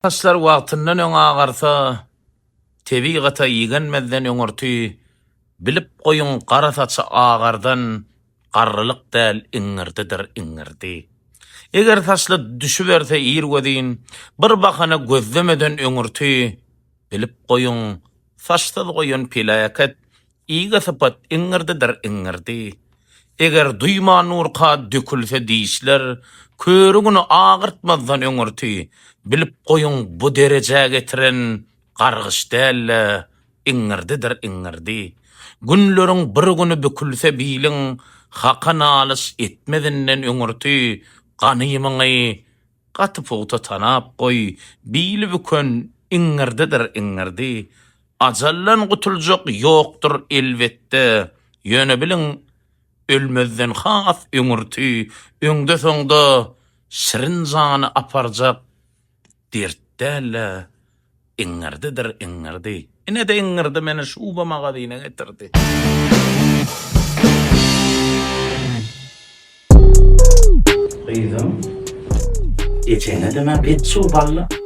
Saçlar wagtyndan öň agarsa, tebigata igenmezden öňürti, bilip goýuň gara saçy agardan garrylyk däl iňňirdidir iňňirdi. Eger saçly düşüberse irgözin, bir bahana gözlemeden öňürti, bilip goýuň saçsyz goýan peläket Ige sypat iňňirdidir iňňirdi. Eger duýman durka dökülse dişler, Körügini agyrtmazdan öňürti, Bilip goýuň bu derejä getiren Gargyş däl-de, iňňirdidir iňňirdi. Günleriň bir güni bükülse biliň, Haka nalyş etmezinden öňürti, Ganymyňy gaty pugta tanap goý, Bili büken iňňirdidir iňňirdi. Ajaldan gutuljak ýokdur elbetde, ýöne biliň, ölmezden has öňürti, öňde-soňda şirin jany aparjak dert däl-de, iňňirdidir iňňirdi. Ine-de iňňirdi meni şuba magazyna getirdi. Gyzym, ejeňe-de men bet şuba aldyk.